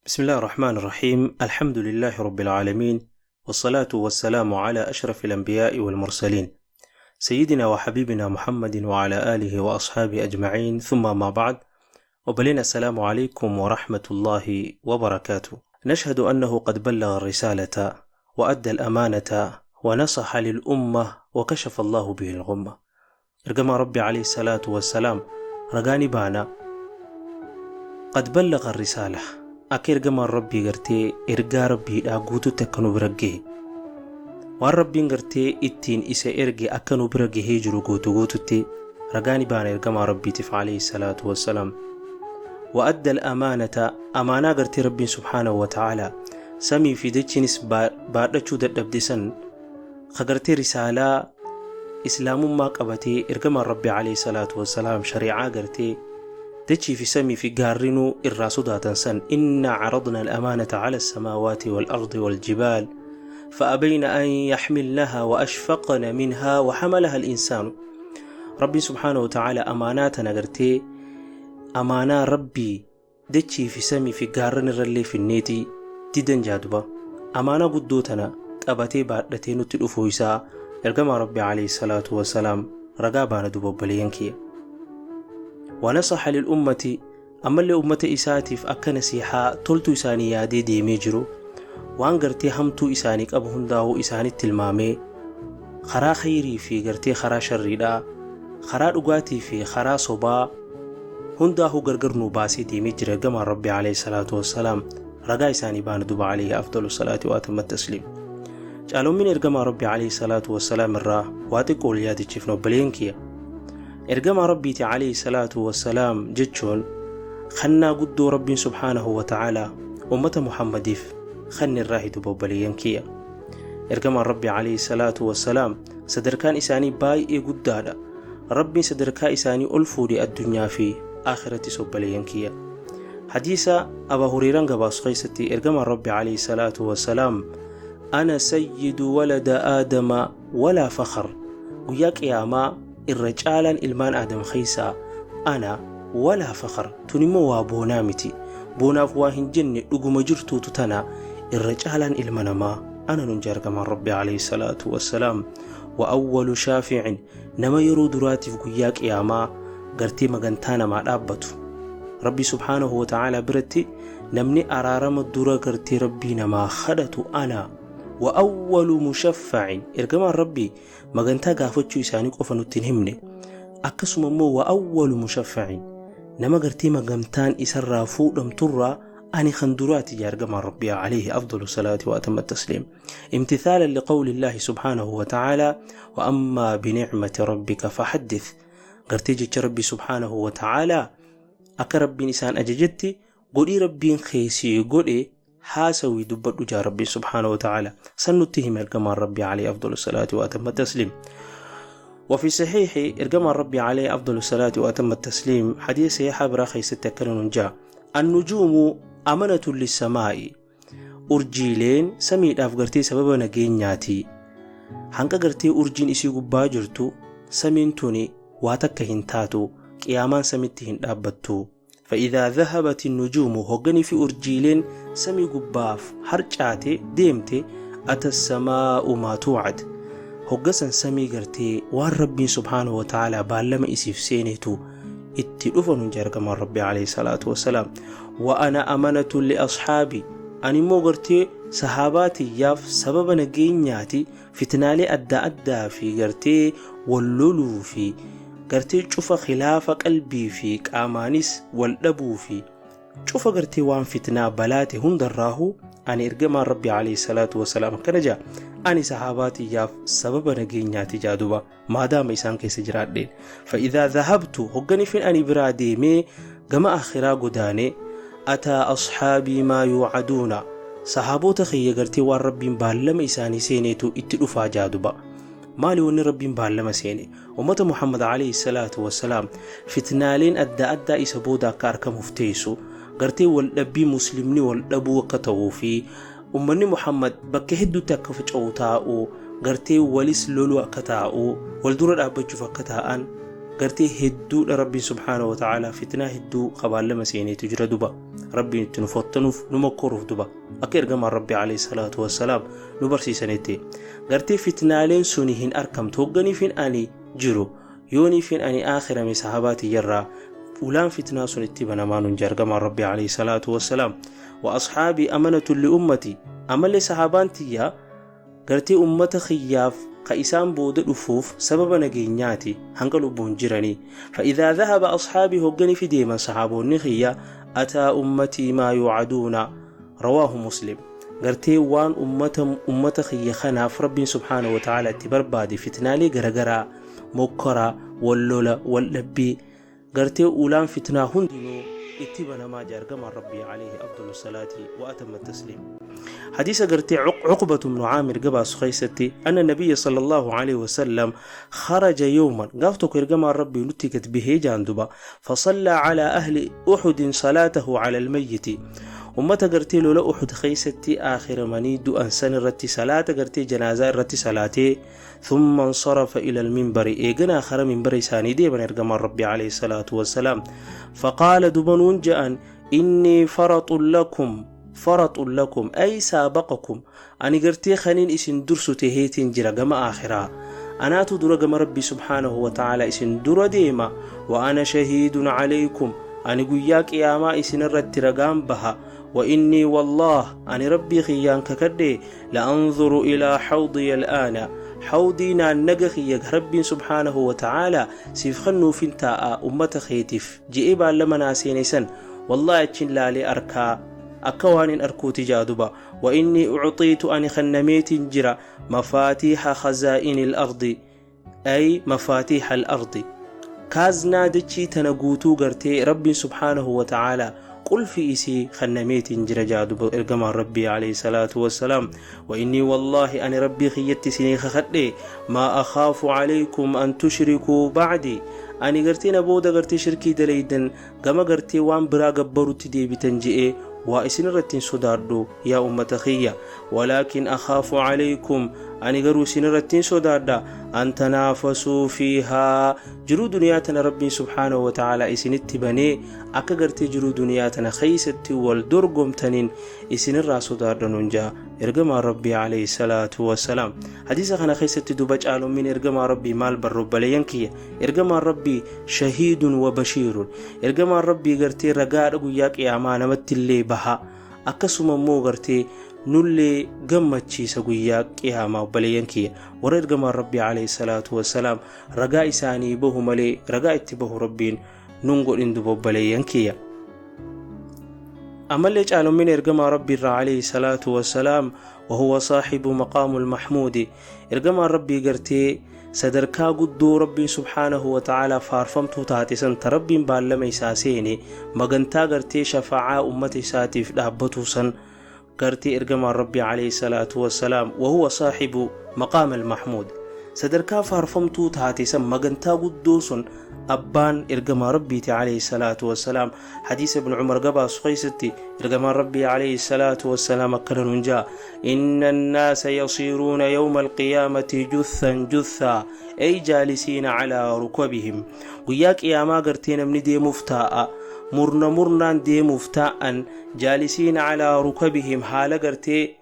بسم الله الرحمن الرحيم. الحمد لله رب العالمين، والصلاة والسلام على أشرف الأنبياء والمرسلين، سيدنا وحبيبنا محمد وعلى آله وأصحابه أجمعين، ثم ما بعد. وبلنا السلام عليكم ورحمة الله وبركاته. نشهد أنه قد بلغ الرسالة وأدى الأمانة ونصح للأمة وكشف الله به الغمة. Ergamaa Rabbi عليه الصلاة والسلام ragaa ni baana. قد بلغ الرسالة, akka ergamaan Rabbii gartee ergaa Rabbiidhaa guututti akka nu bira gahe, waan Rabbiin gartee ittiin isa erge akka nu bira gahee jiru guutu guututti ragaa ni baana ergamaa Rabbiitiif عليه الصلاة والسلام. وأدى الأمانة, amaanaa gartee Rabbiin سبحانه وتعالى samii fi dachiinis baadhachuu dadhabde san ka gartee risaalaa islaamummaa qabatee ergamaan Rabbi عليه الصلاة والسلام, shariicaa gartee dachii fi samii fi gaarrinuu irraa sodaatan san, إنا عرضنا الأمانة على السماوات والأرض والجبال فأبين أن يحملنها وأشفقن منها وحملها الإنسان. ربي سبحانه وتعالى amaanaa tana gartee amaanaa Rabbii dachii fi samii fi gaarran irrallee finneetii didan jaaduba. Amaanaa guddoo tana qabatee baadhatee nutti dhufuu isaa ergamaa Rabbi عليه الصلاة والسلام ragaa baana duba obboleeyyan kiyya. ونصح للأمة, ammallee ummata isaatiif akka nasiixaa toltuu isaanii yaadee deemee jiru, waan gartee hamtuu isaanii qabu hundaa'uu isaanitti tilmaamee, karaa khayrii fi gartee karaa sharriidhaa, karaa dhugaatii fi karaa sobaa hundaa'uu gargar nuu baasee deemee jira ergamaan Rabbi عليه الصلاة والسلام ragaa isaanii baana duba عليه أفضل الصلاة وأتم التسليم. Caalommin ergamaa Rabbi عليه الصلاة والسلام irraa waa xiqqoo ol yaadachiifna obboleeyyan kiyya. Ergamaa Rabbiiti عليه الصلاة والسلام jechuun kannaa guddoo Rabbiin سبحانه وتعالى ummata Muhammadiif kanni irraa hiduba obboleeyyan kiyya. Ergamaan Rabbi عليه الصلاة والسلام sadarkaan isaanii baay'ee guddaadha. Rabbiin sadarkaa isaanii ol fuudhe addunyaa fi akhirattis obboleeyyan kiyya. Hadiisa Abaa Huriiraan gabaasu keessatti ergamaan Rabbi عليه الصلاة والسلام: أنا سيد ولد آدم ولا فخر, guyyaa qiyaamaa irra caalaan ilmaan Aadam keessaa ana ولا فخر. Tun immoo waa boonaa miti, boonaaf waa hin jenne, dhuguma jirtuutu tana, irra caalaan ilma namaa ana nun ergamaan Rabbi عليه الصلاة والسلام. وأول شافع, nama yeroo duraatiif guyyaa qiyaamaa gartee magantaa namaa dhaabbatu Rabbi سبحانه وتعالى biratti, namni araarama dura gartee Rabbii namaa kadhatu ana. وأول مشفع, ergamaan Rabbii magantaa gaafachuu isaanii qofa nutti hin himne, akkasuma immoo وأول مشفع, nama gartee magantaan isarraa fuudhamturraa ani kan duraati jaa ergamaan Rabbii عليه أفضل الصلاة وأتم التسليم, امتثالا لقول الله سبحانه وتعالى: وأما بنعمة ربك فحدث. Gartee jecha Rabbii سبحانه وتعالى akka Rabbiin isaan ajajetti godhii Rabbiin keessii godhe haasawii dubbadhu jaa Rabbiin سبحانه وتعالى san nutti hime ergamaan Rabbii عليه أفضل الصلاة وأتم التسليم. وفي صحيح, ergamaan Rabbii عليه أفضل الصلاة وأتم التسليم حديث صحيح biraa keessatti akkana jaa: النجوم أمنة للسماء, urjiileen samiidhaaf gartee sababa nageenyaati. Hanqa gartee urjiin isii gubbaa jirtu samiin tuni waa takka hin taatu, qiyaamaan samitti hin dhaabbattu. فإذا ذهبت النجوم, hogganii fi urjiileen samii gubbaaf harcaate deemte, أتى السماء ما توعد, hoggasan samii gartee waan Rabbiin سبحانه وتعالى baallama isiif seenetu itti dhufa nun ergamaan Rabbi عليه الصلاة والسلام. وأنا أمنة لأصحابي, ani immoo gartee sahabaatiyyaaf sababa nageenyaati. Fitnaalee adda addaa fi gartee wal loluu fi gartee cufa khilaafa qalbii fi qaamaanis wal dhabuu fi cufa gartee waan fitnaa balaate hundarraahu ani ergamaan Rabbi عليه الصلاة والسلام akkana jaa, ani sahabaatiyyaaf sababa nageenyaati jaaduba maadaama isaan keessa jiraadheen. فإذا ذهبت, hogganifin ani biraa deemee gama akhiraa godaane, أتى أصحابي ما يوعدون, sahaabota kiyya gartee waan Rabbiin baallama isaanii seeneetu itti dhufaa jaaduba. Maali wanni Rabbiin baallama seene ummata Muhammad عليه الصلاة والسلام? Fitnaaleen adda addaa isa booda akka argamuuf teessu, gartee waldhabbii muslimni wal dhabuu akka ta'uu fi ummanni Muhammad bakka hedduutti akka faca'u taa'u, gartee walis loluu akka taa'u, wal dura dhaabbachuuf akka taa'an. Gartee hedduudha Rabbiin subhaanahu wa ta'aalaa fitnaa hedduu kabaallama seeneetu jira duba Rabbiin itti nu fottanuuf nu mokkoruuf duba akka ergamaan Rabbi alayhi salaatu wassalaam nu barsiisanitti gartee fitnaaleen suni hin arkamtu hogganiifin ani jiru yooniifin ani aakhirame sahabaa tiyyarraa ulaan fitnaa sun itti banamaa nun jaa ergamaan Rabbi alayhi salaatu wassalaam. Wa ashaabii amanatun li ummati, amallee sahabaan tiyya gartee ummata kiyyaaf ka isaan booda dhufuuf sababa nageenyaati hanga lubbuun jiranii. Fa'idhaa dhahaba ashaabii, hoggani fi deeman sahaaboonni kiyya, ataa ummatii maa yuucaduuna. Rawaahu Muslim. Gartee waan ummata kiyya kanaaf Rabbiin subhaanahu wa ta'aala itti barbaade fitnaalee garagaraa, mokkora, wal lola, wal dhabbii, gartee ulaan fitnaa hundinuu itti banamaa jaa ergamaan Rabbii alayhi afdalu salaati wa atamma tasliim. Hadiisa gartee Cuqbatu ibnu Caamir gabaasu keessatti, anna nabiyya sallallahu alayhi wasallam kharaja yawman, gaaf tokko ergamaan Rabbii nutti gad bahee jaan duba, fasallaa calaa ahli Uxudin salaatahu cala almayyiti, ummata gartee lola Uxud keessatti aakhiramanii du'an san irratti salaata gartee janaazaa irratti salaatee, ثم انصرف إلى المنبر، إيغنا خر منبر إساني ديبن إرجمان ربي عليه الصلاة والسلام، فقال دبنون جاءن إني فرط لكم، فرط لكم أي سابقكم، أني قرتي خنين إسن درسو تهيتين جرا جما آخرا، أنا تدر جما ربي سبحانه وتعالى إسن در ديما، وأنا شهيد عليكم، أني قياك يا ما إسن الرت رقام بها، وإني والله، أني ربي خيان ككدي، لأنظر إلى حوضي الآن، حوضي naannaga kiyya Rabbiin subhaanahu wa ta'aalaa siif kennuufin taa'a ummata keetiif je'ee baallama naa seene san wallaahi achin laalee arkaa akka waan hin arkuuti jaa duba. Wa innii ucxiitu, ani kennameetiin jira, mafaatiixa khazaa'ini al-ardi, ay mafaatiixa al-ardi, kaaznaa dachii tana guutuu gartee Rabbiin subhaanahu wa ta'aalaa qulfi isii kennameetiin jira jaa duba ergamaan Rabbii alayhi salaatu wassalaam. Wa innii wallaahi, ani Rabbii kiyyatti isinii kakadhe, maa akhaafu alaykum an tushrikuu bacdi, ani gartee na booda gartee shirkii dalaydan gama gartee waan biraa gabbarutti deebitan je'ee waa isin irratti hin sodaadhu yaa ummata kiyya, walaakin akhaafu alaykum, ani garuu isin irratti hin sodaadha, an tanaafasuu fiihaa, jiruu duniyaa tana Rabbiin subhaanahu wa ta'aalaa isinitti banee akka gartee jiruu duniyaa tana keeysatti wal dorgomtaniin isinirraa sodaadha nun jaa ergamaan Rabbii alayhi salaatu wassalaam. Hadiisa kana keessatti duba caalommiin ergamaa Rabbii maal barra obboleeyyan kiyya? Ergamaan Rabbii shahiidun wa bashiirun, ergamaan Rabbii gartee ragaadha guyyaa qiyaamaa namatti illee baha, akkasuma immoo gartee nullee gammachiisa guyyaa qiyaamaa. Obboleeyyan kiyya, warra ergamaan Rabbii alayhi salaatu wassalaam ragaa isaanii bahu malee ragaa itti bahu Rabbiin nun godhin duba obboleeyyan kiyya. Amallee caalommin ergamaa Rabbii irraa alayhi salaatu wassalaam, وهو صاحب مقام المحمود، ergamaan Rabbii gartee sadarkaa guddoo Rabbiin subhaanahu wa ta'aalaa faarfamtuu taate san ta Rabbiin baallama isaa seene magantaa gartee shafaa'aa ummata isaatiif dhaabbatu san gartee ergamaan Rabbii alayhi salaatu wassalaam, وهو صاحب مقام المحمود, sadarkaa faarfamtuu taate san magantaa guddoo sun abbaan ergamaa Rabbiiti alayhi salaatu wassalaam. Hadiisa Ibn Cumar gabaasu keessatti ergamaan Rabbii alayhi salaatu wassalaam akkana nun jaa: إن الناس يصيرون يوم القيامة جثا جثا، أي جالسين على ركبهم. Guyyaa qiyaamaa gartee namni deemuuf taa'a murna murnaan deemuuf taa'an, جالسين على ركبهم, haala gartee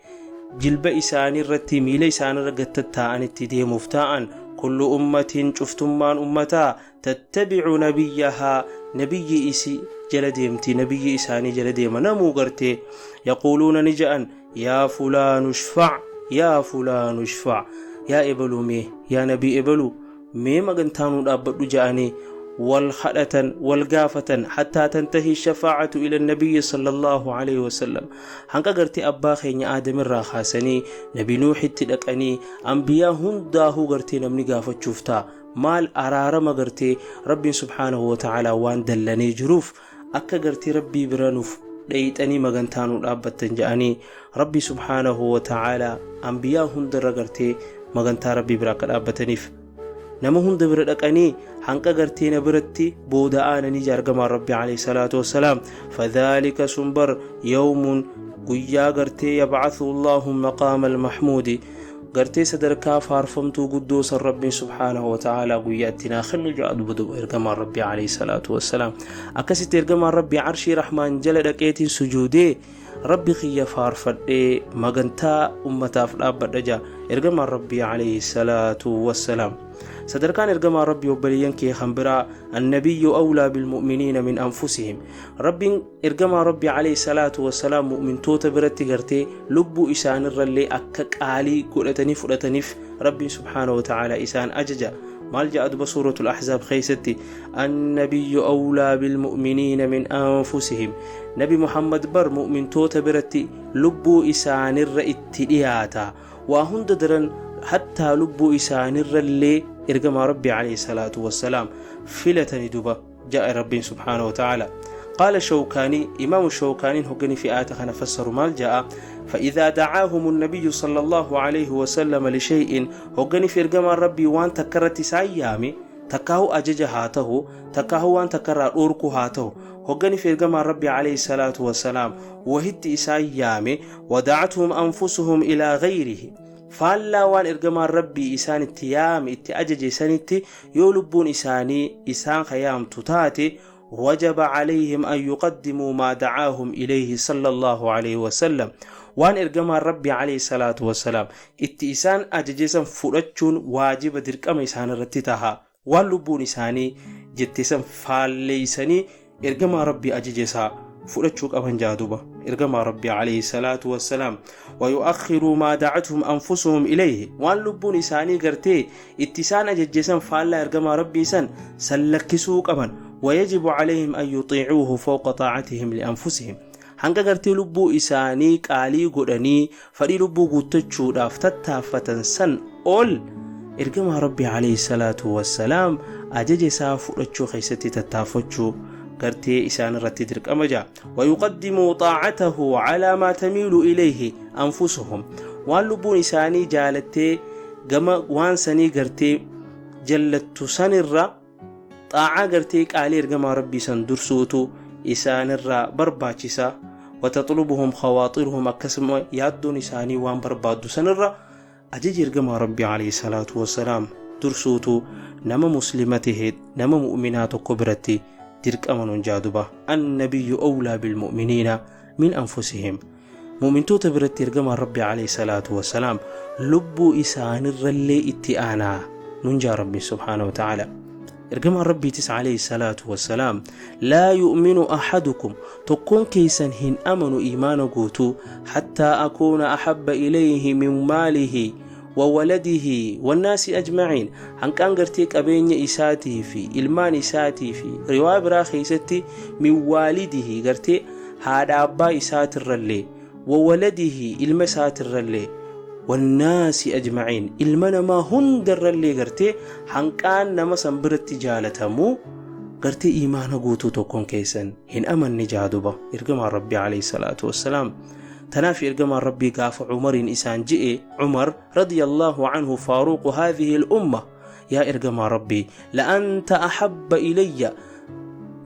jilba isaanii irratti miila isaanii irra taa'anitti deemuuf taa'an. كل أمة, cuftummaan ummataa, تتبع نبيها, nabiyyi isi jala deemti, nabiyyi isaanii jala deema namuu gartee. يقولون, ni ja'an, يا فلان اشفع، يا فلان اشفع, yaa ebaluu mee, yaa nabii ebaluu mee magantaanuu dhaabbadhu ja'anii wal kadhatan, wal gaafatan, حتى تنتهي الشفاعة إلى النبي صلى الله عليه وسلم, hanga gartee abbaa keenya Aadamirraa kaasanii nabi Nuuxitti dhaqanii ambiyaa hundaahuu gartee namni gaafachuuf ta'a. Maal araarama gartee Rabbiin subhaanahu wa ta'aalaa waan dallanee jiruuf akka gartee Rabbii bira nuuf dhayixanii magantaanuu dhaabbattan jedhanii Rabbi subhaanahu wa ta'aalaa ambiyaa hundarra gartee magantaa Rabbii bira akka dhaabbataniif nama hunda bira dhaqanii hanqa gartee na biratti booda aananii jaargamaan Rabbi alayhi salaatu wassalaam. فذلك, sunbar, يوم, guyyaa gartee, يبعث الله مقام المحمود. Gartee sadarkaa faarfamtuu guddoo san Rabbiin subhaanahu wa ta'aalaa guyyaa itti naa kennu ja'a duba duba ergamaan Rabbii alayhi salaatu wassalaam. Akkasitti ergamaan Rabbii arshii Rahmaan jala dhaqeetiin sujuudee Rabbi kiyya faarfadhee magantaa ummataaf dhaabbadha ja'a ergamaan Rabbii alayhi salaatu wassalaam. Sadarkaan ergamaa Rabbii obboleeyyan kee kan biraa annabiyyu awlaa bilmu'miniina min anfusihim. Rabbiin ergamaa Rabbii alayhi salaatu wassalaam mu'mintoota biratti gartee lubbuu isaanirrallee akka qaalii godhatanii fudhataniif Rabbiin subhaanahu wa ta'ala isaan ajaja. Maal ja'a duba suuratul Ahzaab keessatti? Annabiyyu awlaa bilmu'miniina min anfusihim. Nabi Muhammad bar mu'mintoota biratti lubbuu isaanirra itti dhiyaata. Waa hunda daran hattaa lubbuu isaanirrallee ergamaa Rabbii alayhi salaatu wassalaam filatani duba ja'a Rabbiin subhaanahu wa ta'ala. قال الشوكاني إمام الشوكاني هجني في آية خنا فسر مال جاء فإذا دعاهم النبي صلى الله عليه وسلم لشيء هجني في إرجام ربي وان تكرت سايامي تكاهو أجج هاته تكاهو وان تكرر أوركو هاته هجني في إرجام ربي عليه الصلاة والسلام وهت إسايامي ودعتهم أنفسهم إلى غيره faallaa waan ergamaan Rabbii isaan itti yaame itti ajaje sanitti yoo lubbuun isaanii isaan kayaamtu taate wajaba calayhim an yuqaddimuu maa dacaahum ilayhi sala allahu alayhi wasallam waan ergamaan Rabbii alayhi salaatu wasalaam itti isaan ajaje san fudhachuun waajiba dirqama isaan irratti taha waan lubbuun isaanii jette san faalleeysanii ergamaa Rabbii ajaje isaa fudhachuu qaban jaaduba ergamaa Rabbii alayhi salaatu wassalaam wayu'akhiruu maa da'atuhum anfusuhum ilayhi waan lubbuun isaanii gartee itti isaan ajajjesan faallaa ergamaa Rabbii san sallakkisuu qaban wayajibu calayhim an yuxiicuuhu fawqa xaacatihim lianfusihim hanga gartee lubbuu isaanii qaalii godhanii fadhii lubbuu guuttachuudhaaf tattaaffatan san ol ergamaa Rabbii alayhi salaatu wassalaam ajaja isaa fudhachuu keessatti tattaaffachuu gartee isaan irratti dirqama ja'a wayuqaddimuu xaacatahu calaa maa tamiilu ilayhi anfusuhum waan lubbuun isaanii jaalattee gama waan sanii gartee jallattu sanirra xaacaa gartee qaalii ergamaa Rabbii san dursuutu isaanirraa barbaachisa wataxlubuhum khawaaxiruhum akkasuma yaaddoon isaanii waan barbaaddu sanirra ajaja ergamaa Rabbii alayhi salaatu wassalaam dursuutu nama muslima tahe nama mu'minaa tokko biratti dirqama nun jaaduba annabiyyu awlaa bilmu'miniina min anfusihim mu'mintoota biratti ergamaan Rabbii alayhi salaatu wassalaam lubbuu isaanirrallee itti aanaa nun jaa Rabbiin subhaanahu wa ta'ala. Ergamaan Rabbiitis alayhi salaatu wassalaam laa yu'minu ahadukum tokkoon keessan hin amanu iimaana guutuu hattaa akuuna ahabba ilayhi min maalihi wa waladihi wannaasi ajmaciin hanqaan gartee qabeenya isaatii fi ilmaan isaatii fi riwaa biraa keessatti min waalidihi gartee haadha abbaa isaatirrallee wa waladihi ilma isaatirrallee wannaasi ajmaciin ilma namaa hundarrallee gartee hanqaan nama san biratti jaalatamuu gartee iimaana guutuu tokkoon keessan hin amanne jaaduba ergamaan Rabbii alayhi salaatu wassalaam. Tanaaf ergamaan Rabbii gaafa Cumariin isaan je'e Cumar radiyallahu anhu faaruuqu haadhihi al-umma yaa ergamaa Rabbii la'anta ahabba ilayya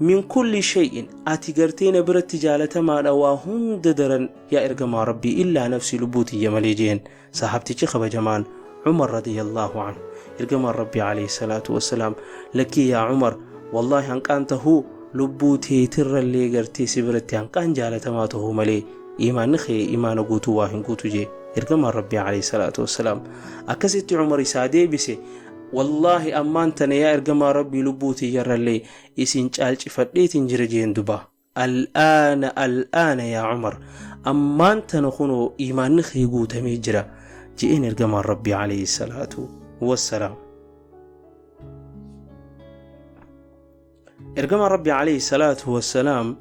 min kulli shay'in ati gartee na biratti jaalatamaadha waa hunda daran yaa ergamaa Rabbii illaa nafsi lubbuu tiyya malee jeen sahabtichi kabajamaan Cumar radiyallahu anhu ergamaan Rabbii alayhi salaatu wassalaam lakkii yaa Cumar wallaahi hanqaan tahuu lubbuu teetirrallee gartee si biratti hanqaan jaalatamaa tahuu malee iimaanni kee iimaana guutuu waa hin guutu jee ergamaan Rabbii alayhi salaatu wassalaam akkasitti Cumar isaa deebise wallaahi ammaan tana yaa ergamaa Rabbii lubbuu tiyyarrallee isin caalcifadheetiin jira jeen duba al'aana al'aana yaa Cumar ammaan tana kunoo iimaanni kee guutamee jira je'een ergamaan Rabbii alayhi salaatu wassalaam. Ergamaan Rabbii alayhi salaatu wassalaam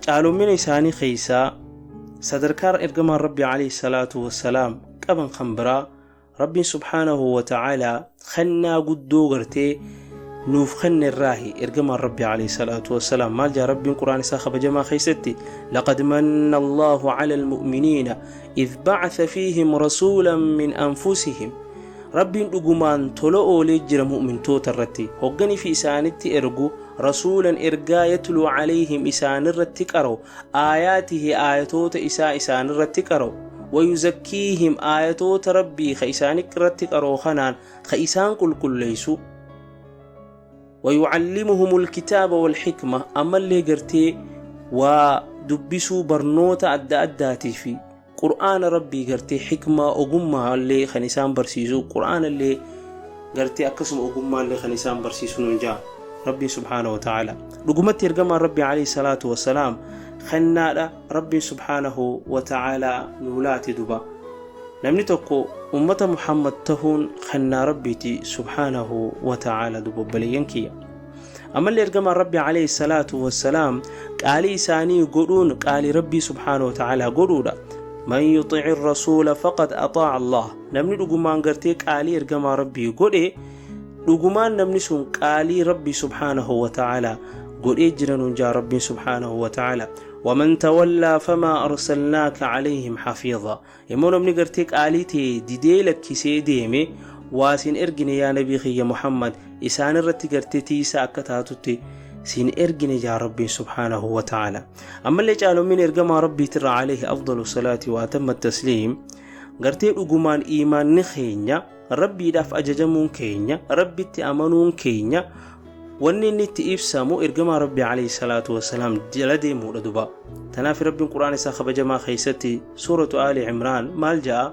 caaloommina isaanii keessaa sadarkaa ergamaan Rabbii alayhi salaatu wassalaam qaban kan biraa Rabbiin subhaanahu wa ta'aalaa kennaa guddoo gartee nuuf kenne irraahi ergamaan Rabbii alayhi salaatu wassalaam maal jaa Rabbiin quraan isaa kabajamaa keessatti laqad manna Allahu ala almu'miniina idh ba'atha fiihim rasuulan min anfusihim Rabbiin dhugumaan tola oolee jira mu'mintoota irratti hogganii fi isaanitti ergu rasuulan ergaa yatluu calayhim isaanirratti qara'u aayaatihi aayatoota isaa isaanirratti qara'u Wayuzakkiihim, aayatoota Rabbii ka isaan irratti qaroo kanaan ka isaan qulqulleeysu. Wayucallimuhum alkitaaba walxikma, ammallee gartee waa dubbisuu, barnoota adda addaatii fi Qur'aana Rabbii gartee xikmaa, ogummaallee kan isaan barsiisu, Qur'aanallee gartee akkasuma ogummaallee kan isaan barsiisu nuun jaa Rabbiin subhaanahu wa ta'ala. Dhugumatti ergamaan Rabbii alayhi salaatu wassalaam kennaadha Rabbiin subhaanahu wa ta'ala nuu laate. Duba namni tokko ummata Muhammad tahuun kennaa Rabbiiti subhaanahu wa ta'ala. Duba obboleeyyan kiyya, ammallee ergamaan Rabbii alayhi salaatu wassalaam qaalii isaanii godhuun qaalii Rabbii subhaanahu wa ta'ala godhuudha. Man yuxici rasuula faqad axaaca Allah. Namni dhugumaan gartee qaalii ergamaa Rabbii godhe, dhugumaan namni sun qaalii Rabbii subhaanahu wa ta'ala godhee jira nuun jaa Rabbiin subhaanahu wa ta'ala. Waman tawallaa famaa arsalnaaka calayhim xafiiza. Immoo namni gartee qaalii ta'e didee lakkisee deeme, waa sin ergine yaa nabii kiyya Muhammad, isaan irratti gartee tiisaa akka taatutti sin ergine jaa Rabbiin subhaanahu wa ta'ala. Ammallee caalommiin ergamaa Rabbiitirra alayhi afdalu salaati wa atamma tasliim, gartee dhugumaan iimaanni keenya, Rabbiidhaaf ajajamuun keenya, Rabbitti amanuun keenya, wanni inni itti ibsamu ergamaa Rabbii alayhi salaatu wassalaam jala deemuudha. Duba tanaaf Rabbiin Qur'aan isaa kabajamaa keessatti, suuratu Aali Cimraan, maal ja'a?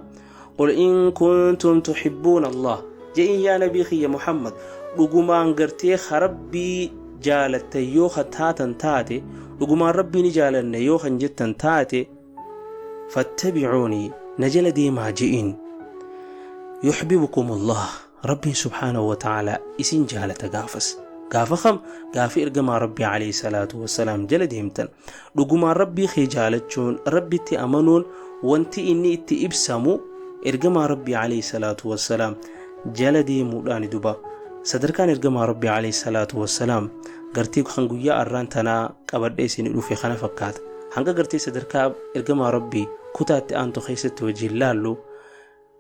Qul in kuntum tuxibbuuna Allah, je'in yaa nabii kiyya Muhammad, dhugumaan gartee ka Rabbii jaalattan yoo ka taatan taate, dhugumaan Rabbii ni jaalanne yoo kan jettan taate, fattabicuunii, na jala deemaa je'in, yuxbibukum Allah, Rabbiin subhaanahu wa ta'ala isin jaalata. Gaafas gaafa kam? Gaafa ergamaa Rabbii alayhi salaatu wassalaam jala deemtan. Dhugumaan Rabbii kee jaalachuun, Rabbitti amanuun, wanti inni itti ibsamu ergamaa Rabbii alayhi salaatu wassalaam jala deemuudhaani. Duba sadarkaan ergamaa Rabbii alayhi salaatu wassalaam gartee kan guyyaa arraan tanaa qabadhee isin dhufe kana fakkaata. Hanga gartee sadarkaa ergamaa Rabbii kutaatti aantu keessatti wajjin laallu,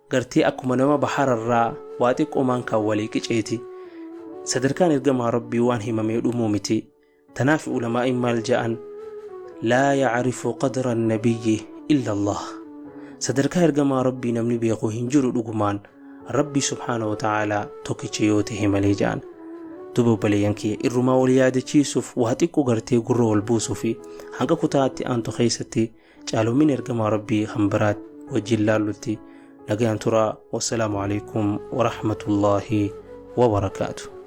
gartee akkuma nama bahararraa waa xiqqoomaan kan walii qiceeti. Sadarkaan ergamaa Rabbii waan himamee dhumuu miti. Tanaaf ulamaa'in maal ja'an? Laa yacrifu qadra annabiyyi illa Allah. Sadarkaa ergamaa Rabbii namni beeku hin jiru dhugumaan Rabbii subhaanahu wa ta'aalaa tokkicha yoo ta'e malee ja'an. Duba obboleeyyan kiyya, irrumaa wal yaadachiisuuf, waa xiqqoo gartee gurra wal buusuu fi hanga kutaatti aantu keessatti caaloomin ergamaa Rabbii kan biraa wajjin laallutti nagayaan turaa. Wassalaamu alaikum warahmatullaahi wabarakaatu.